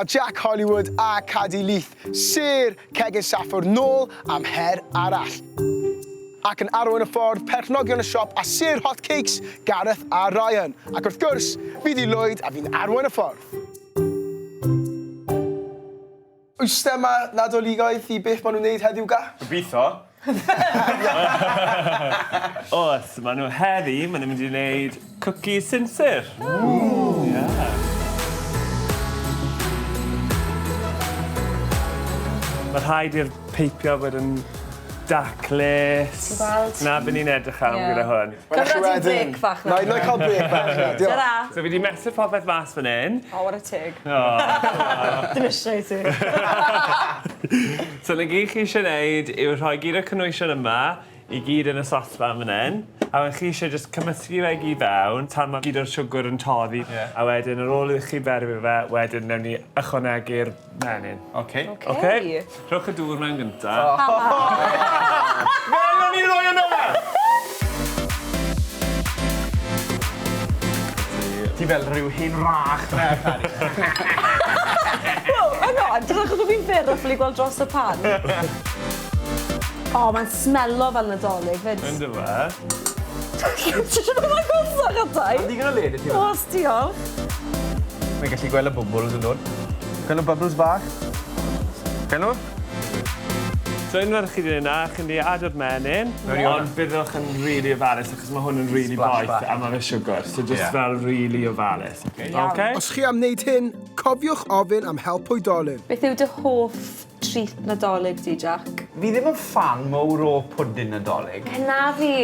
Mae Jack Hollywood a Cadi Leith, sêr Cegin Saffwr, nôl am her arall. Ac yn arwain y ffordd, perchnogion y siop a sêr Hot Cakes, Gareth a Ryan. Ac wrth gwrs, fi 'di Lloyd a fi'n arwain y ffordd. Oes thema Nadoligaidd i beth maen nhw'n wneud heddiw, Ga? Gobeithio. Oes, maen nhw heddi, maen nhw'n mynd i wneud cwcis sinsir. Ww! Ie. Mae rhaid i'r peipio fod yn daclus. Ti'n gweld? 'Na be ni'n edrych am gyda hwn. Cymra di brêc fach nawr. Na i cael brêc bach nawr, diolch. Tara! So fi 'di mesur popeth mas fan 'yn. O ware teg. O. Dim eisiau i ti. So 'na gyd chi isie neud yw rhoi gyd o'r cynwysion yma i gyd yn y sosban fan 'yn a wedyn chi isie jyst cymysgu fe i gyd fewn tan ma' gyd o'r siwgr yn toddi. Ie. A wedyn ar ôl i chi berwi fe wedyn newn ni ychwanegu'r menyn. Oce. Oce. Oce? Rhowch y dŵr mewn gynta. Fel o'n i roi yno fe! Ti fel rhyw hen wrach 'na Cadi. Ww, hang on, dyna achos bo' fi'n fyr a ffili gweld dros y pan. O, mae'n smelo fel Nadolig 'fyd. Yndw fe? Ti isio dod yn agosach ata i? Ma' digon o le 'da ti fan 'na. O's, diolch. Mae'n gallu gweld y bwbwls yn dod. Gwel y bubbles bach? Gwel nhw? So unwaith chi 'di neud 'na, chi'n mynd i ado'r menyn. Mewn i hwnna. Ond byddwch yn rili ofalus achos ma' hwn yn rili Splash boeth bach. a ma' fe siwgr, so jyst Ie. fel rili ofalus. Oce. Iawn. Oce? Os chi am wneud hyn, cofiwch ofyn am help oedolyn. Beth yw dy hoff treat Nadolig di, Jack? Fi ddim yn ffan mowr o pwdin Nadolig. Ie, na fi.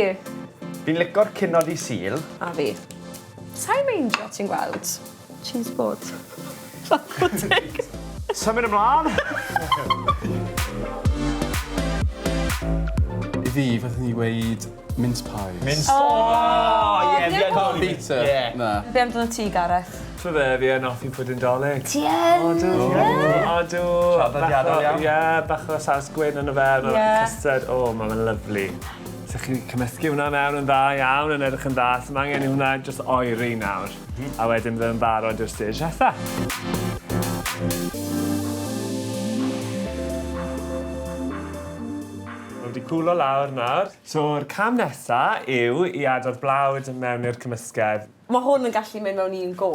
Fi'n lico'r cinio Dydd Sul. A fi. Sai'n meindio, ti'n gweld. Cheese board. Bach o teg. Symud ymlaen! I fi, fyddwn i weud mince pies. Mince... O! Ie, fi yn hoffi. Pizza. Ie. Na. Be amdano ti, Gareth? So fe, fi yn hoffi pwdin Dolig. Ti yn? Odw. Odw. Traddodiadol iawn. Ie, bach o saws gwyn arno fe, ma' Ie. custard, o, ma' fe'n lyfli. So chi'n cymysgu hwnna mewn yn dda iawn, yn edrych yn dda, so ma' angen i hwnna jyst oeri nawr. A wedyn bydd yn barod i'r stage nesa. Mae wedi cwlo lawr nawr. So'r cam nesa yw i ado'r blawd mewn i'r cymysgedd. Mae hwn yn gallu mynd mewn un go.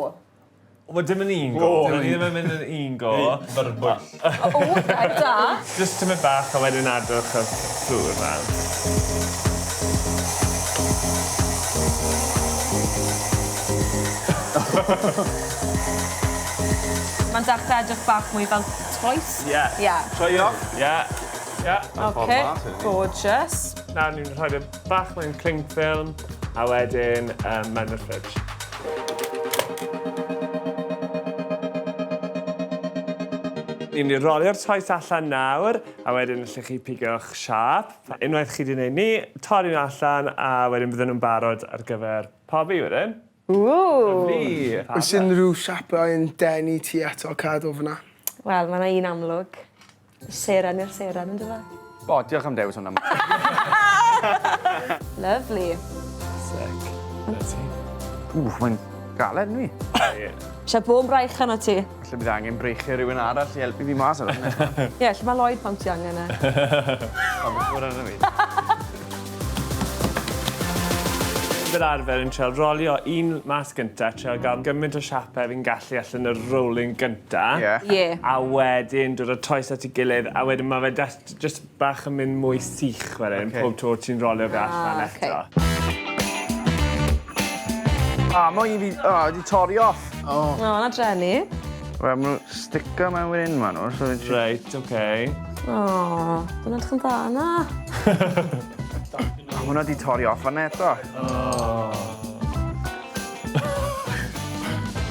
Wel dim yn un go. Dyw e ddim yn mynd yn un go. Fyrbwyll. O, reit, da. Jyst tymed bach a wedyn adwch y fflwr mewn. Mae'n dechrau edrych bach mwy fel toes. Ie. Ie. Joio. Ie. Ie. Oce, gorgeous. Nawr ni'n rhoi e bach mewn cling film a wedyn yym mewn i'r fridge. Ni'n mynd i rolio'r toes allan nawr a wedyn allwch chi pigo'ch siâp. Unwaith chi 'di neud 'ny, torri nhw allan a wedyn bydden nhw'n barod ar gyfer pobi wedyn. Ww! Lyfli! Oes unrhyw siapau yn denu ti eto, Cad, o fynna? Wel, ma' 'na un amlwg. Seren i'r seren on'd yfe? O, diolch am dewis hwnna. Lyfli. Sick. 'Na ti. Ww, mae'n galed yndw i? Isie bôn braich arnot ti. Falle bydd angen breichie rhywun arall i helpu fi mas ar hwn. Ie, lle ma' Lloyd pan ti angen e? O, ma' ffwr arno fi. Fel arfer yn trial rolio un mas gynta, trial ga'l gymaint o siape fi'n gallu allan o'r rolling gynta. Ie. Ie. A wedyn dod â toes at 'i gilydd a wedyn ma' fe jyst jyst bach yn mynd mwy sych wedyn... Oce. ...pob tro ti'n rolio fe allan eto. O, ma' un fi, o, wedi torri off. O. O, 'na drueni. Wel, ma' nhw stico mewn fan 'yn ma' nhw, so fi... Reit, oce. O, dyna'n edrych yn dda na. O, ma' hwnna 'di torri off fan 'na eto. O.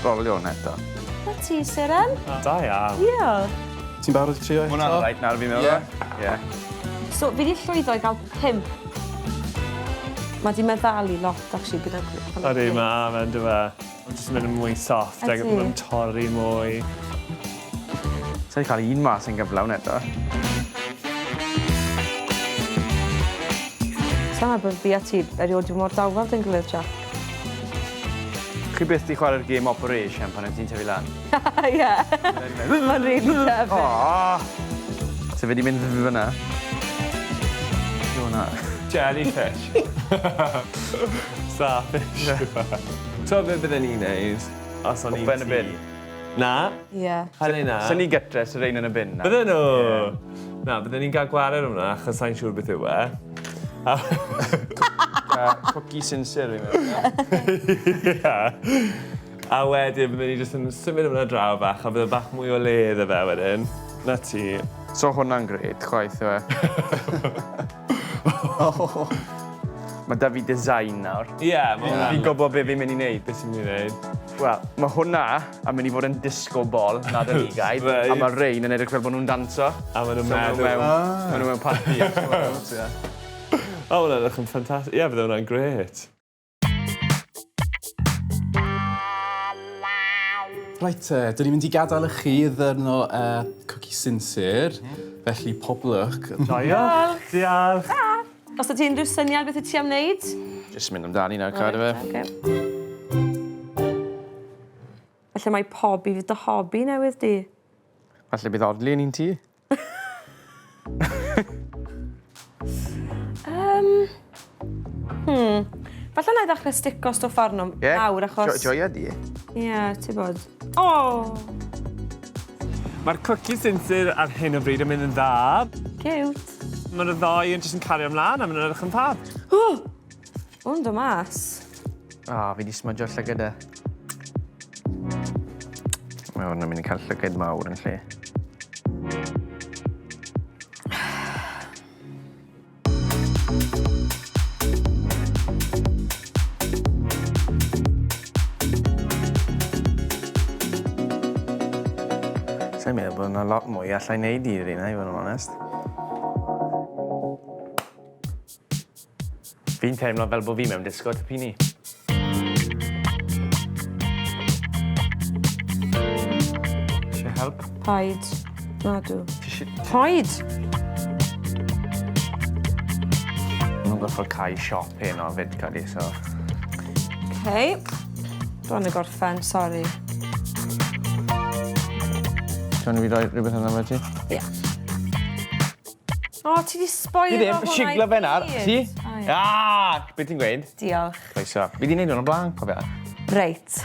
Rolio hwn eto. 'Na ti, Seren. Da iawn. Diolch. Ti'n barod i trio eto? Ma' wnna'n reit nawr fi'n meddwl. Ie. Ie. So, fi 'di llwyddo i ga'l pump. Ma' 'di meddalu lot actually gyda Odi ma' fe on'd yw e? Ma'n jyst yn mynd yn mwy soft ag ma'n torri mwy. Sai 'di ca'l un mas yn gyflawn eto. Sai meddwl bod fi a ti erioed 'di bod mor dawel 'da'n gilydd Jack. Chi byth 'di chwarae'r gêm Operation pan wyt ti'n tyfu lan? Ie. Mae'n rili tebyg. O! So fe 'di mynd fyna. Yw hwnna? Jellyfish. Starfish. T'o' be' bydden i'n neud os o'n i'n Ben y bin. Na. Ie. Hynny na. Swn i gytre, so rein yn y bin na. Bydden nhw! Na, bydden ni'n cael gwared hwnna, achos sa'n siŵr beth yw e. Cookie sincere, fi'n meddwl. Ie. A wedyn bydden ni jyst yn symud hwnna draw bach, a bydde bach mwy o le iddo fe wedyn. Na ti. So hwnna'n grêt, chwaith yw e. Mae da fi design nawr. Ie, mae hwnna'n... Fi'n gwybod be fi'n mynd i wneud. Beth ti'n mynd i wneud? Wel, mae hwnna yn mynd i fod yn disco ball, nad yn ugaid, Reit. a mae rein yn edrych fel bod nhw'n danso. A maen nhw'n So meddwl... Ma' nhw mewn party. O, hwnna'n edrych yn ffantastig. Ie, bydde hwnna'n grêt. Reit te, dyn ni'n mynd i gadael i chi ddyrno cookie sinsir, felly pob lwc. Diolch. Diolch. Os ydy ti unrhyw syniad beth wyt ti am wneud? Just mynd amdani nawr, cadw fe. Okay. Felly mae pobi fydd dy hobi newydd di. Falle bydd odli yn un ti. Falle na i ddechrau stico stwff arno Ie. nawr achos... Joia di. Ie, yeah, ti bod. O! Oh, Mae'r cookie sinsir ar hyn o bryd yn mynd yn dda. cute. Mae'r ddoi yn jyst yn cario ymlaen a maen nhw'n edrych yn fab. O'n do mas. O, fi di smudgio'r llygad e. Mae hwn yn mynd i cael llygad mawr yn lle. Sa'n meddwl bod yna lot mwy allai wneud i rheina, i fod yn onest. Fi'n teimlo fel bod fi mewn disgo tipini. Eisiau help? Paid. Nadw. Ti isie- Paid! Nhw'n gorfod cau siop heno fyd, credu, so... Okay. Bron y gorffen, sori. Ti'n fi roi rhywbeth yna fe ti? Ie. Yeah. O, ti di spoilio Fi ddim, hwnna i siglo fe nawr. gyd. Ti? O, ie. Ah! Be ti'n gweud? Diolch. Croeso. Fi di wneud hwn o blaen, cofia. Reit.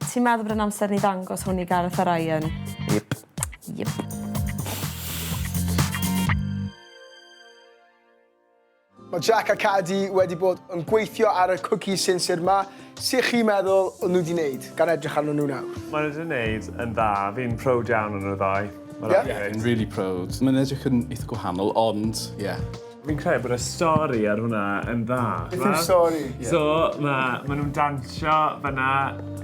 Ti'n meddwl bod yn amser ni ddangos hwn i Gareth a Ryan? Yep. Yep. Mae Jack a Cadi wedi bod yn gweithio ar y cookie sinsir ma. Sut chi'n meddwl o'n nhw wedi wneud, gan edrych arno nhw nawr? Maen nhw wedi wneud yn dda. Fi'n proud iawn o'n nhw ddau. Ma' raid Ie? fi ddweud. Fi'n really proud. Mae'n edrych yn eitha gwahanol, ond, ie. Yeah. Fi'n credu bod y stori ar hwnna yn dda. Beth yw'r stori? So, ma' ma' nhw'n dansio fyna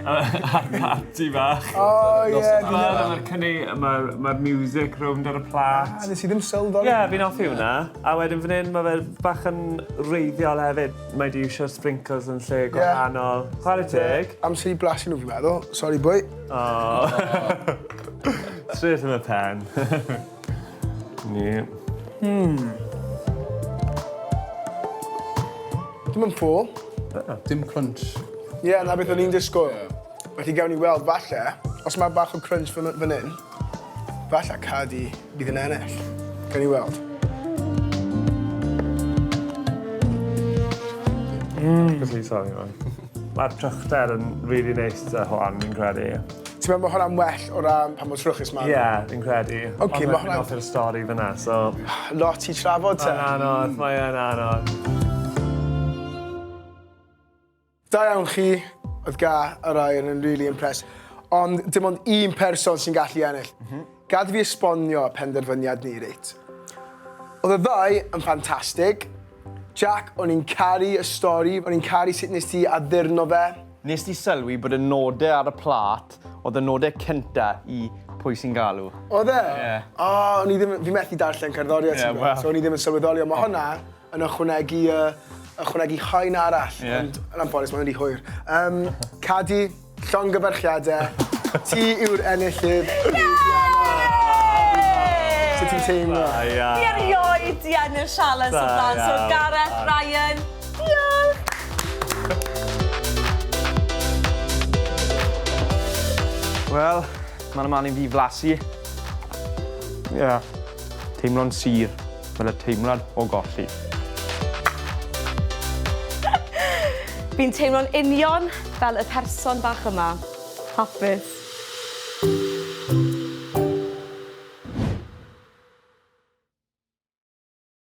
ar party bach. O, ie. Mae'r cynnu, mae'r ma music rownd ar y plat. A nes i ddim sylweddoli. Ie, yeah, fi'n hoffi hwnna. A wedyn fan hyn, mae fe bach yn reiddiol hefyd. Mae di iwsio'r sprinkles yn lle gwahanol. Chwarae teg. Amser i blasu nhw, fi'n meddwl. Sorry, boy. Oh. Straight yn y pen. Ni. Dim yn ffôl. Dim crunch. Ie, yeah, na beth o'n i'n disgwyl. Felly gawn ni weld falle, os mae bach o crunch fan fan hyn, falle Cadi bydd yn ennill. Gawn ni weld. Really sorry, man. Mae'r trychder yn really neis dy hon, fi'n credu. Ti'n meddwl mae hwnna'n well o ran pa mor trwchus ma'n? Ie, yeah, fi'n credu. Ocê, Ond ma' hwnna'n- Fi'n hoffi'r stori fyna, so... Lot i trafod te. Mae'n anodd, mae yn anodd. Da iawn chi, oedd Ga a Ryan yn really impressed. Ond dim ond un person sy'n gallu ennill. Gad fi esbonio penderfyniad ni, reit. Oedd y ddau yn ffantastig. Jack, o'n i'n caru y stori, o'n i'n caru sut nes ti addurno fe. Nes ti sylwi bod y nodau ar y plat, oedd y nodau cynta i pwy sy'n galw. Oedd e? Ie. O, o'n i ddim, fi methu darllen cerddoriaeth, Ie, ti'n gwbod, wel. so o'n i ddim yn sylweddoli, ond mae hwnna yn ychwanegu, ychwanegu haen arall, Ie. ond yn anffodus mae'n rhy hwyr. Cadi, llongyfarchiadau, ti yw'r enillydd. Sut ti'n teimlo? Da iawn. Fi erioed di ennill sialens o Da blaen, so iawn. Gareth, Ryan, diolch! Wel, mae'n ymlaen i fi flasu. Ie. Yeah. Teimlo'n sur, fel y teimlad o golli. Fi'n teimlo'n union fel y person bach yma. Hapus.